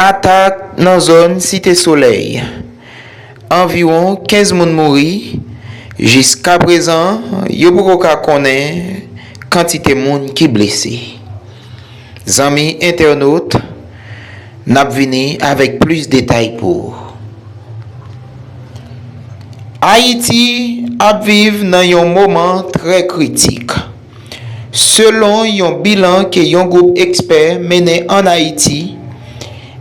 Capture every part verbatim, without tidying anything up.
Atak nan zòn Site Solèy. Anviwon kenz moun mouri. Jiskaprezan, yo poko ka konnen kantite moun ki blese. Zanmi entènot, n ap vini avèk plis detay pou ou. Ayiti ap viv nan yon moman trè kritik. Selon yon bilan ke yon gwoup ekspè mennen ann Ayiti,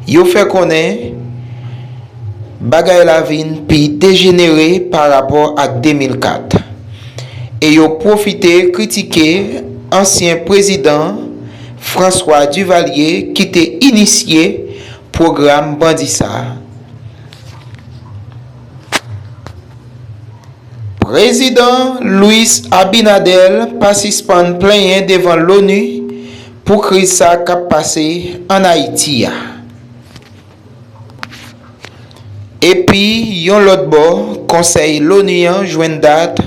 yo fè konnen bagay la vin pi dejenere pa rapò ak de mil kat. E yo pwofite kritike ansyen prezidan François Duvalier ki te inisye pwogram bandi sa a. Prezidan Luis Abinader pa sispann plenyen devan l'ONU pou kriz sa k ap pase ann Ayiti a. Epi, yon lòt bò, Konsèy l'ONU an jwenn dat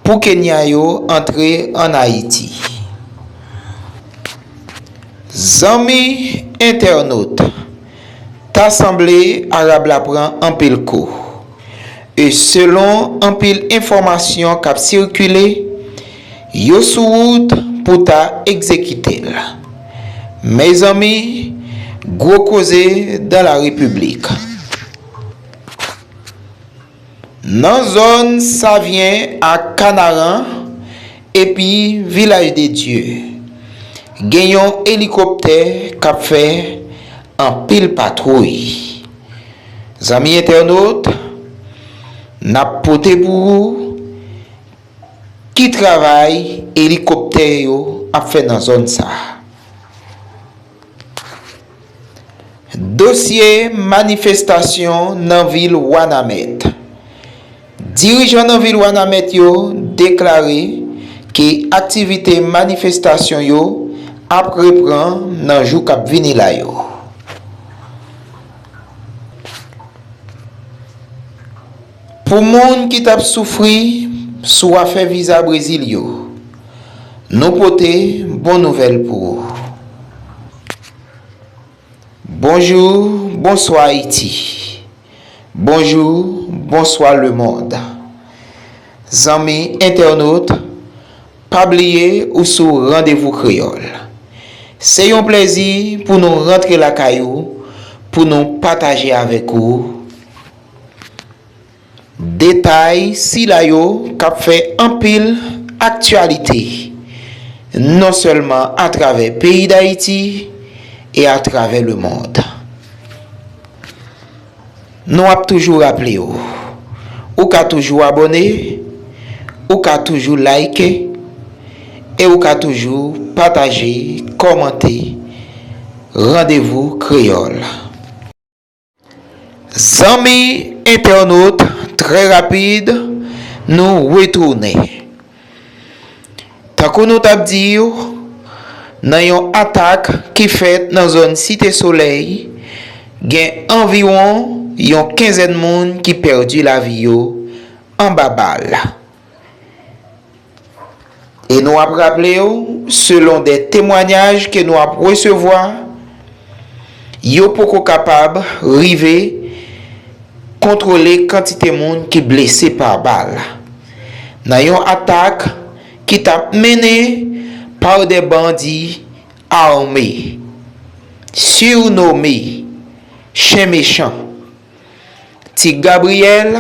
pou Kenya yo antre ann Ayiti. Zanmi entènot, ta sanble Arab la pran anpil kou. E selon anpil enfòmasyon k ap sikile, yo sou wout pou ta egzekite l. Mezanmi, gwo koze dans la République. Nan zòn Savyen ak Kanaran epi Vilaj de Dye, gen yon elikoptè k ap fè anpil patwouy. Zanmi entènot, n ap pote pou ou ki travay elikoptè yo ap fè nan zòn sa a. Dosye manifestasyon nan vil Wanament. Dirijan nan vil Wanament yo deklare ke aktivite manifestasyon yo ap reprann nan jou k ap vini la yo. Pou moun ki t ap soufri sou afè viza Brezil yo, nou pote bon nouvèl pou ou. Bonjou, bonswa Ayiti. Bonjou, bonswa lemonn. Zanmi entènot, pa bliye ou sou Randevou Kreyòl. Se yon plèzi pou nou rantre lakay ou, pou nou pataje avèk ou detay sila yo k ap fè anpil aktyalite, non sèlman atravè peyi Dayiti e atravè lemonn. Nou ap toujou raple w, ou ka toujou abòne, ou ka toujou like, e ou ka toujou pataje, kòmante. Randevou Kreyòl. Zanmi entènot, trè rapid, nou retounen. Tankou nou t ap di w, nan yon atak ki fèt nan zòn Site Solèy, gen anviwon yon kenzèn moun ki pèdi lavi yo anba bal. E nou ap raple w, selon de temwanyaj ke nou ap resevwa, yo poko kapab rive kontwole kantite moun ki blese pa bal nan yon atak ki t ap mennen pa de bandi ame, sirnome Chen Mechan, Ti Gabriyèl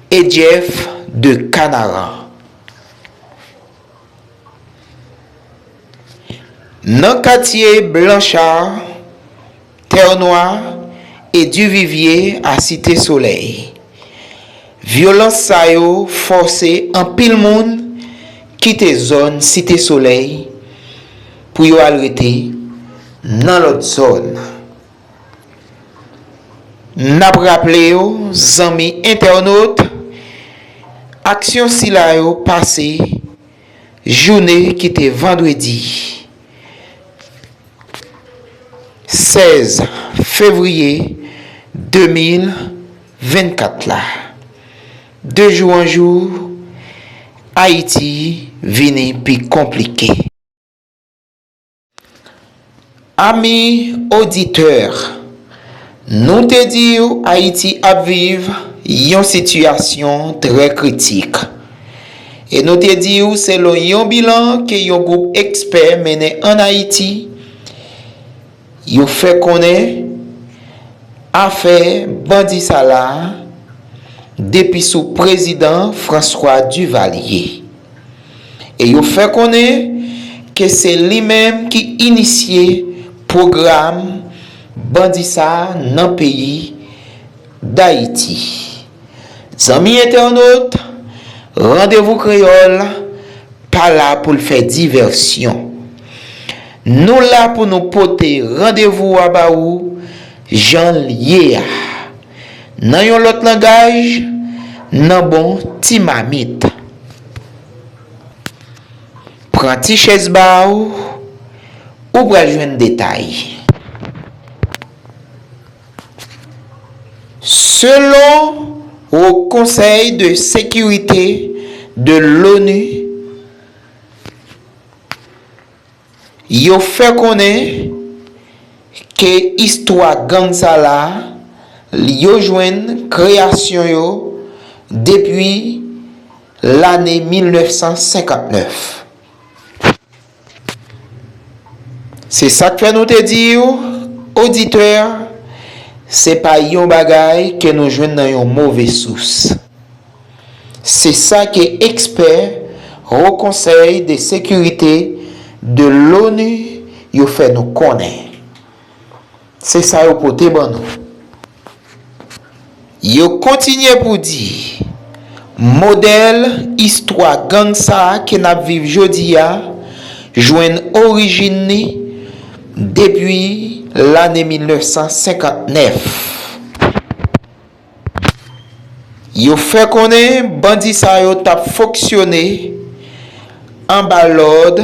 e Jeff de Kanaran. Nan katye Blanchard, Tè Nwa e Divivye a Site Solèy. Vyolans sa yo fòse anpil moun kite zòn Site Solèy pou yo al rete nan lòt zòn. N ap raple w, zanmi entènot, aksyon sila yo pase jounen ki te vandredi sèz fevriye de mil vennkat la. De jou an jou, Ayiti vini pi konplike. Ami oditè, Nou te di w Ayiti ap viv yon sitiyasyon trè kritik. E nou te di w, selon yon bilan ke yon gwoup ekspè mennen ann Ayiti, yo fè konnen afè bandi sa la depi sou prezidan François Duvalier. E yo fè konnen ke se li menm ki inisye pwogram bandi sa nan peyi Dayiti. Zanmi entènot, Randevou Kreyòl pa la pou l fè divèsyon. Nou la pou nou pote randevou a ba ou jan l ye a. Nan yon lòt langaj, nan bon ti mamit. Pran ti chèz ba ou, ou pral jwenn detay. Selon Haut Conseil de Sécurité de l'ONU, yo fè konnen ke istwa gang sa la, yo jwenn kreyasyon yo depi lane mil nèf san senkant nèf. Se sa k fè nou te di w, oditè, se pa yon bagay ke nou jwenn nan yon move sous. Se sa ke ekspè Haut Conseil de Sécurité de l'ONU yo fè nou konnen. Se sa yo pote ban nou. Yo kontinye pou di, modèl istwa gang sa a ke n ap viv jodi a jwenn orijin li depi lane mil nèf san senkant nèf. Yo fè konnen bandi sa yo t ap fonksyone anba lòd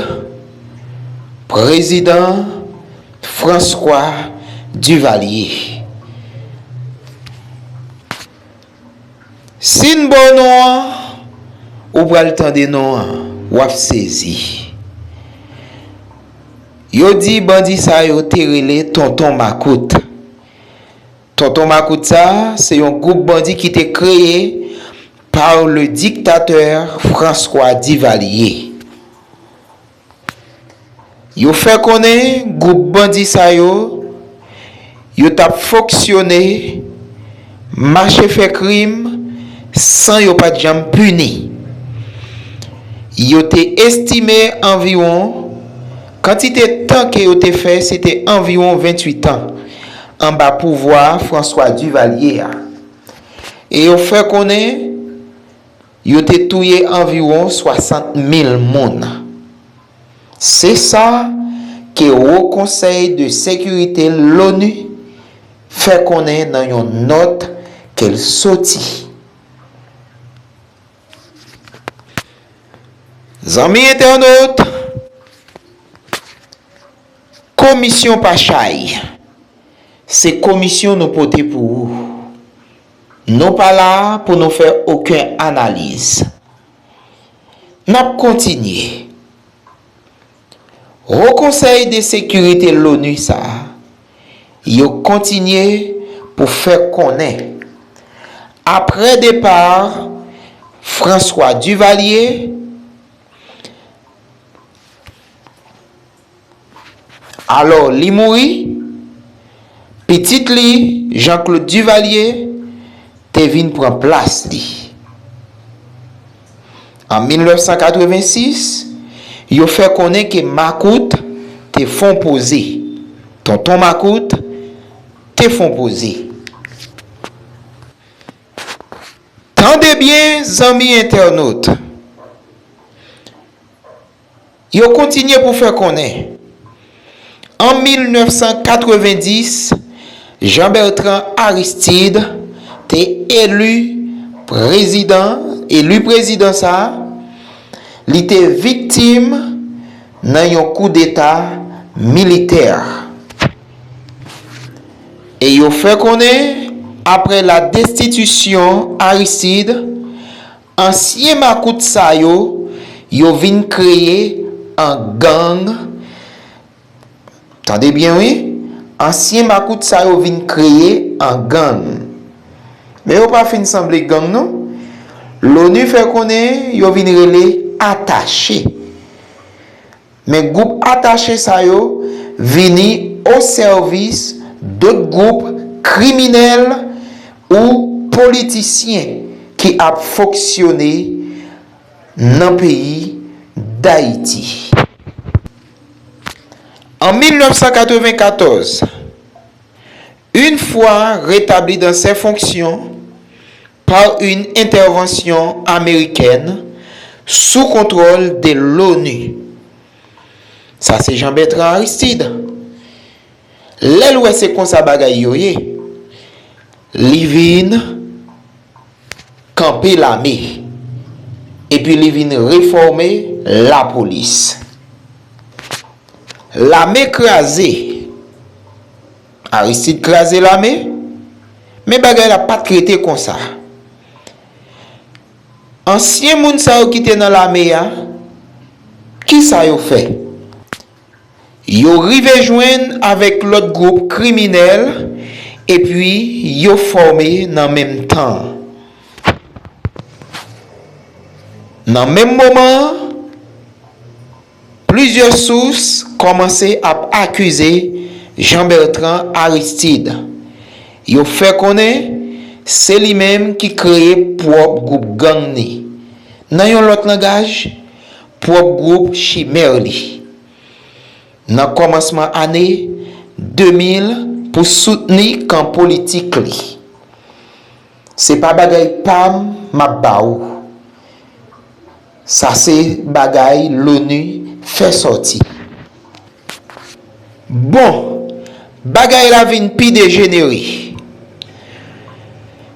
prezidan François Duvalier. Si n ba w non an, ou pral tande non an, w ap sezi. Yo di bandi sa yo te rele Tonton Makout. Tonton Makout sa, se yon gwoup bandi ki te kreye par le dictateur François Duvalier. Yo fè konnen gwoup bandi sa yo, yo t ap fonksyone, mache fè krim, san yo pa t janm pini. Yo te estime anviwon, kantite tan ke yo te fè, se te anviwon venntuit tan anba pouvwa François Duvalier a. E yo fè konnen yo te touye anviwon swasant mil moun. Se sa ke Wo Konsèy de Sekirite l'ONU fè konnen nan yon nòt ke l soti. Zanmi entènot, Komisyon pa chay. Se komisyon nou pote pou ou. Nou pa la pou nou fè okenn analiz. N ap kontinye. Wo Konsèy de Sekirite l'ONU sa a, yo kontinye pou fè konnen, apre depa François Duvalier, alò, li mouri, pitit li, Jean-Claude Duvalier, te vin pran plas li. An mil nèf san katrevensis, yo fè konnen ke Makout te fè on poze. Tonton Makout te fè on poze. Tande byen, zanmi entènot. Yo kontinye pou fè konnen, an mil nèf san katrevendis, Jean Bertrand Aristide te eli prezidan, eli prezidan sa a, li te viktim nan yon koudeta militè. E yo fè konnen, apre la destitisyon Aristide, ansyen makout sa yo, yo vin kreye an gang. Tande byen, wi. Ansyen makout sa yo vin kreye an gang. Men yo pa fin sanble gang non. Loni fè konnen yo vin rele atache. Men gwoup atache sa yo vini o sèvis dòt gwoup kriminèl ou politisyen ki ap fonksyone nan peyi Dayiti. An mil nèf san katrevenkatòz, une fois rétabli dans ses fonctions par une intervention américaine sous contrôle de l'ONU. Sa se Jean Bertrand Aristide. Lè l wè se konsa bagay yo ye, li vin kanpe lame, epi li vin refòme lapolis. Lame kraze. Aristide kraze lame, men bagay la pa t rete konsa. Ansyen moun sa yo ki te nan lame a, kisa yo fè? Yo rive jwenn avèk lòt gwoup kriminèl, epi yo fòme nan menm tan an. Nan menm moman an, plizyè sous kòmanse ap akize Jean Bertrand Aristide. Yo fè konnen se li menm ki kreye pwòp gwoup gang ni. Nan yon lòt langaj, pwòp gwoup chimè li. Nan kòmansman ane de mil pou soutni kan politik li. Se pa bagay pa m m ap ba ou. Sa se bagay l'ONU fè sòti. Bon, bagay la vin pi dejenere.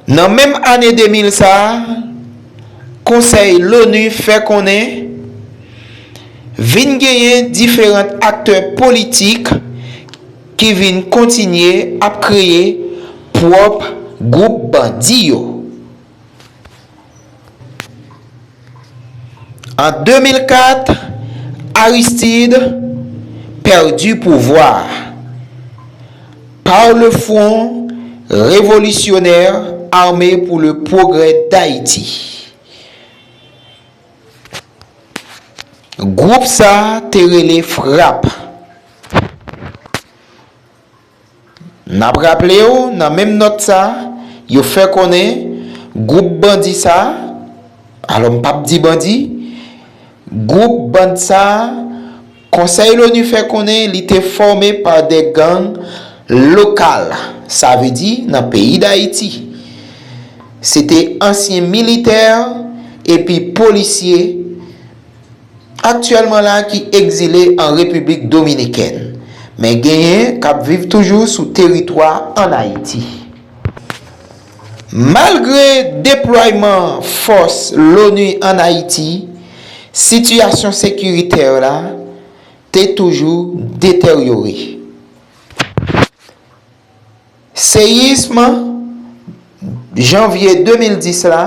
Nan menm ane de mil sa a, Konsèy l'ONU fè konnen vin genyen diferan aktè politik ki vin kontinye ap kreye pwòp gwoup bandi yo. An de mil kat, Aristide pèdi pouvwa par le Front Révolutionnaire Armé pour le Progrès d'Haïti. Gwoup sa te rele FRAPH. N ap raple w, nan menm nòt sa, yo fè konnen gwoup bandi sa, alò m p ap di bandi, gwoup bandi sa, Konsèy l'ONU fè konnen li te fòme pa de gang lokal, sa vle di nan peyi Dayiti. Se te ansyen militè epi polisye aktyèlman la ki egzile an Repiblik Dominikèn, men genyen k ap viv toujou sou teritwa ann Ayiti. Malgre deplwayman fòs l'ONU ann Ayiti, sitiyasyon sekiritè la te toujou deteryore. Seyism janvye de mil dis la,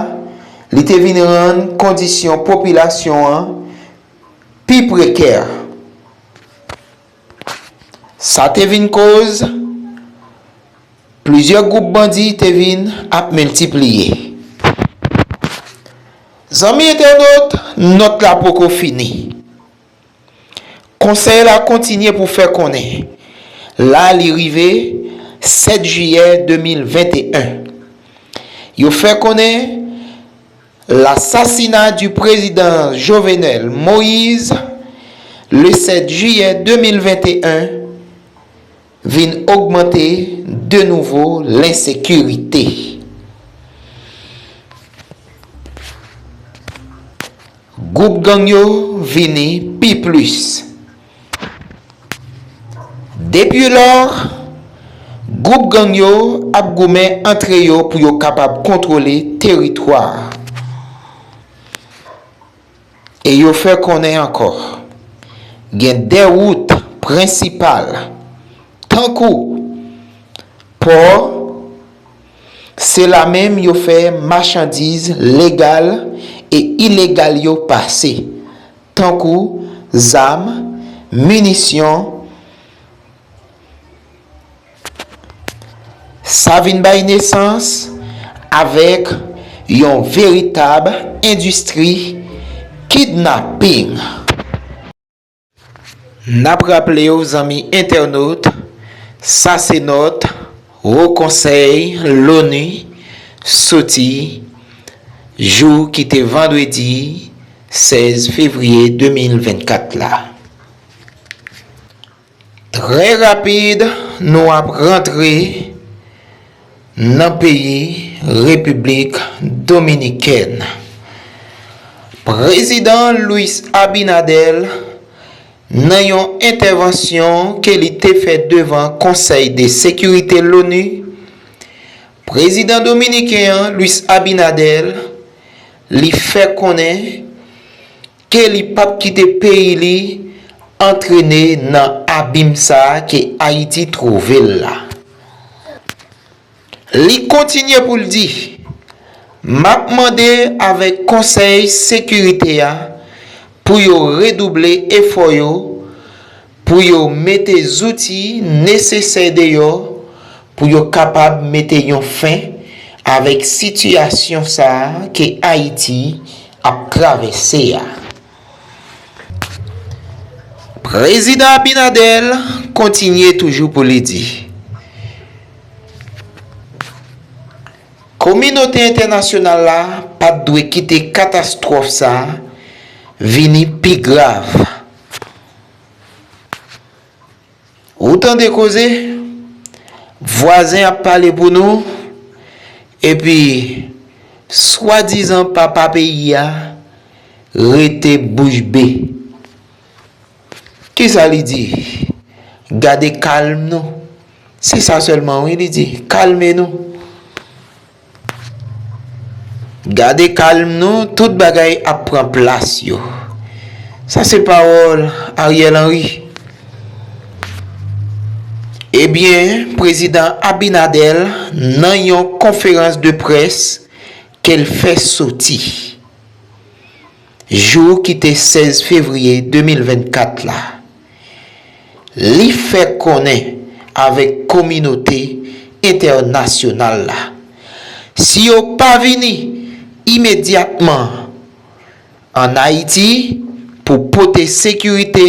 li te vin rann kondisyon popilasyon an pi prekè. Sa te vin koz plizyè gwoup bandi te vin ap miltipliye. Zanmi entènot, nòt la poko fini. Konsèy la kontinye pou fè konnen, la li rive sèt jiyè de mil venteyen. Yo fè konnen l'assassinat du président Jovenel Moïse le sept juillet deux mille vingt et un vin ogmante de nouvo lensekirite. Gwoup gang yo vini pi plis. Depi lò, gwoup gang yo ap goumen antre yo pou yo kapab kontwole teritwa a. E yo fè konnen ankò, gen de wout prensipal, tankou pò, se la menm yo fè machandiz legal e ilegal yo pase, tankou zam, minisyon, Sa vin bay nesans avèk yon veritab endistri kidnaping. N ap raple w, zanmi entènot, sa se nòt Wo Konsèy Loni soti jou ki te vandredi sèz fevriye de mil vennkat la. Trè rapid, nou ap rantre nan peyi Repiblik Dominikèn. Prezidan Luis Abinader, nan yon entèvansyon ke li te fè devan Konsèy de Sekirite Loni, prezidan dominiken an, Luis Abinader, li fè konnen ke li p ap kite peyi li antrene nan abim sa a ke Ayiti twouve l la. Li kontinye pou l di, "M ap mande avèk Konsèy Sekirite a pou yo redouble efò yo, pou yo mete zouti nesesè deyò, pou yo kapab mete yon fen avèk sitiyasyon sa a ke Ayiti ap travèse a." Prezidan Abinader kontinye toujou pou li di, kominote entènasyonal la pa t dwe kite katastwòf sa a vini pi grav. Ou tande koze? Vwazen ap pale pou nou, epi swadizan papa peyi a rete bouch be. Kisa li di? Gade kalm nou. Se sa sèlman, wi, li di. Kalme nou. Gade kalm nou, tout bagay ap pran plas yo. Sa se pawòl Ariel Henry. Ebyen, prezidan Abinader, nan yon konferans de près ke l fè soti jou ki te sèz fevriye de mil vennkat la, li fè konnen avèk kominote entènasyonal la, si yo pa vini imedyatman ann Ayiti pou pote sekirite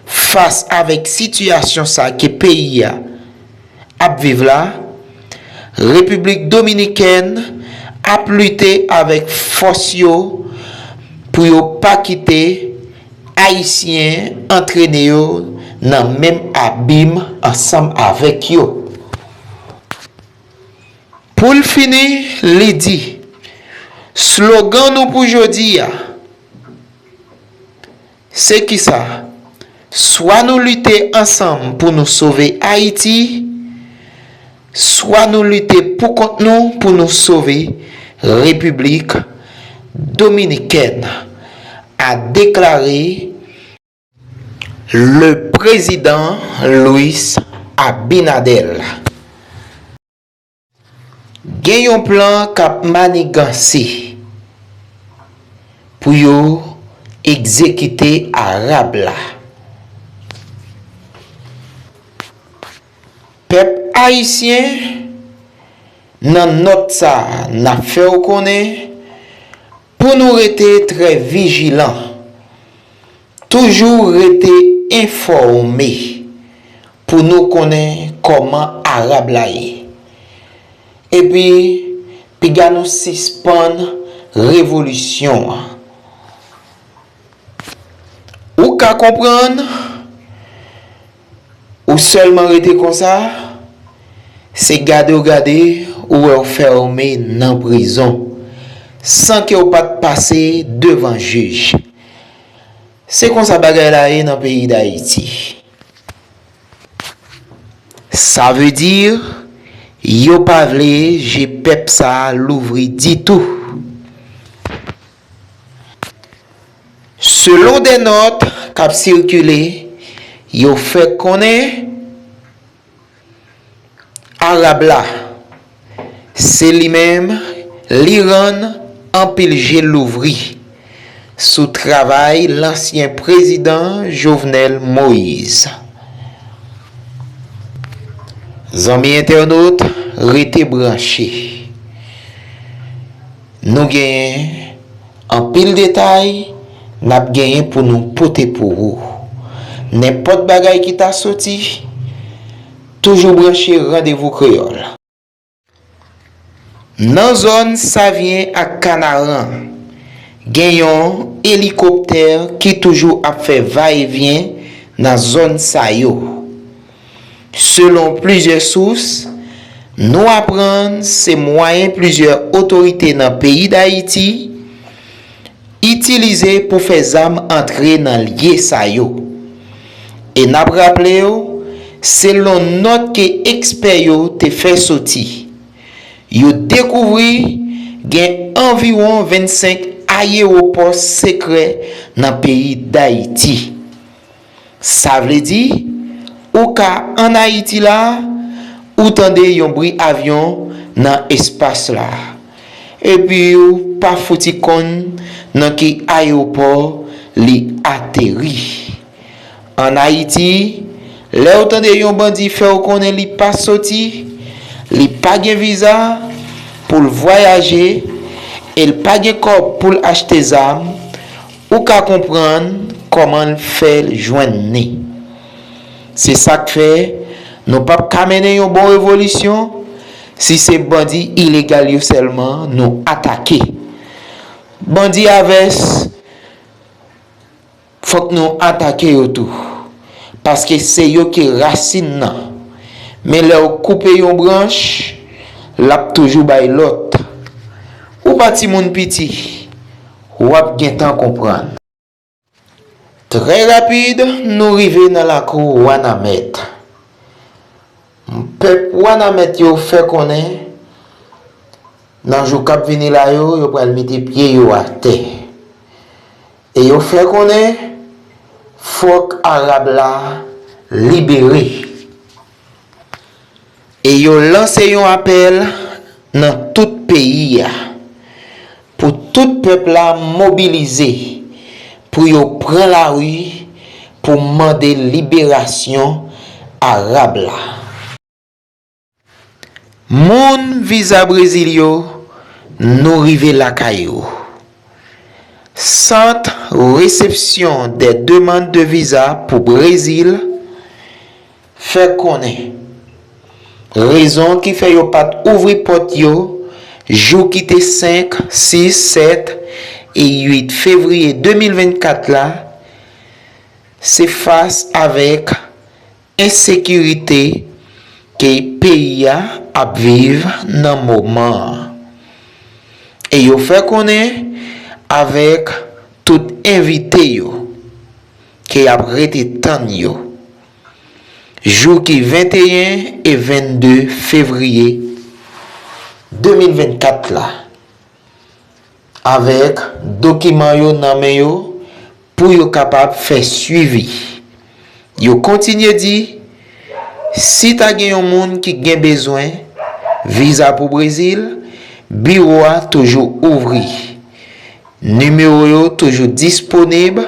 fas avèk sitiyasyon sa ke peyi a ap viv la, Repiblik Dominikèn ap lite avèk fòs yo pou yo pa kite Ayisyen antrene yo nan menm abim ansanm avèk yo. Pou l fini, li di, slogan nou pou jodi a, se kisa? Swa nou lite ansanm pou nou sove Ayiti, swa nou lite pou kont nou pou nou sove Repiblik Dominikèn, a deklare le président Luis Abinader. Gen yon plan k ap maniganse pou yo egzekite Arab la. Pèp ayisyen, nan nòt sa a, n ap fè w konnen pou nou rete trè vijilan, toujou rete enfòme pou nou konnen kòman Arab la ye. Epi, piga nou sispann revolisyon an. Ou ka konprann, ou sèlman rete konsa, se gade w gade, ou wè w fèmen nan prizon, san ke w pa t pase devan jij. Se konsa bagay la ye nan peyi Dayiti. Sa vle di, yo pa vle je pèp sa a louvri ditou. Selon de nòt k ap sikile, yo fè konnen Arab la, se li menm, li rann anpil je louvri sou travay lansyen prezidan Jovenel Moïse. Zanmi entènot, rete branche. Nou genyen anpil detay n ap genyen pou nou pote pou ou. Nenpòt bagay ki ta soti, toujou branche Randevou Kreyòl. Nan zòn Savyen ak Kanaran, gen yon elikoptè ki toujou ap fè vayevyen nan zòn sa yo. Selon plizyè sous, nou aprann se mwayen plizyè otorite nan peyi Dayiti itilize pou fè zam antre nan lye sa yo. E n ap raple w, selon nòt ke ekspè yo te fè soti, yo dekouvri gen anviwon vennsenk ayewopò sekrè nan peyi Dayiti. Sa vle di, ou ka ann Ayiti la, ou tande yon bri avyon nan espas la, epi ou pa fouti konn nan ki ayewopò li ateri. Ann Ayiti, lè w tande yon bandi fè w konnen li pa soti, li pa gen viza pou l vwayaje, e l pa gen kòb pou l achte zam, ou ka konprann kòman l fè l jwenn ni. Se sa k fè nou p ap ka mennen yon bon revolisyon si se bandi ilegal yo sèlman nou atake. Bandi a vès, fòk nou atake yo tou, paske se yo ki rasin nan. Men lè w koupe yon branch, l ap toujou bay lòt. Ou pa timoun piti, w ap gentan konprann. Trè rapid, nou rive nan lakou Wanament. Pèp Wanament yo fè konnen, nan jou k ap vini la yo, yo pral mete pye yo atè. E yo fè konnen, fòk Arab la libere. E yo lanse yon apèl nan tout peyi a, pou tout pèp la mobilize, pou yo pran lari pou mande liberasyon Arab la. Moun viza Brezil yo, nou rive lakay ou. Sant resepsyon dè demann de viza pou Brezil fè konnen rezon ki fè yo pa t ouvri pòt yo jou ki te senk, sis, sèt e uit fevriye de mil vennkat la, se fas avèk ensekirite ke peyi a ap viv nan moman an. E yo fè konnen avèk tout envite yo ke y ap rete tann yo jou ki venteyen e vennde fevriye de mil vennkat la, avèk dokiman yo nan men yo pou yo kapab fè swivi. Yo kontinye di, si ta gen yon moun ki gen bezwen viza pou Brezil, biwo a toujou ouvri. Nimewo yo toujou disponib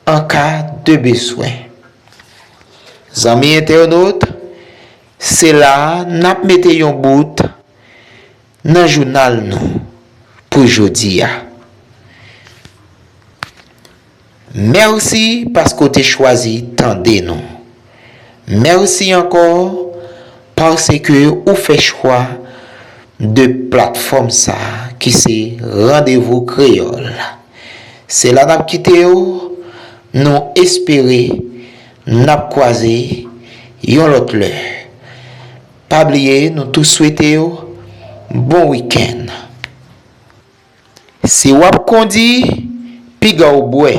an ka de bezwen. Zanmi entènot, se la a n ap mete yon bout nan jounal nou pou jodi a. Mèsi paske w te chwazi tande nou. Mèsi ankò paske ou fè chwa de platfòm sa a ki se Randevou Kreyòl. Se la n ap kite w, nou espere n ap kwaze yon lòt lè. Pa bliye, nou tou swete w bon wikenn. Si w ap kondi, piga w bwè.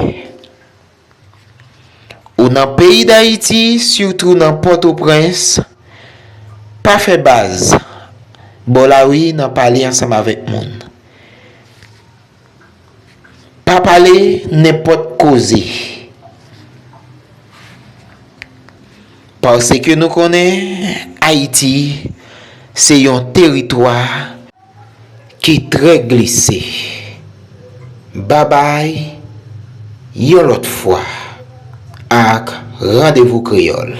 Ou nan peyi Dayiti, sitou nan Pòtoprens, pa fè baz bò lari nan pale ansanm avèk moun. Pa pale nenpòt koze. Paske nou konnen Ayiti se yon teritwa ki trè glise. Babay, yon lòt fwa ak Randevou Kreyòl.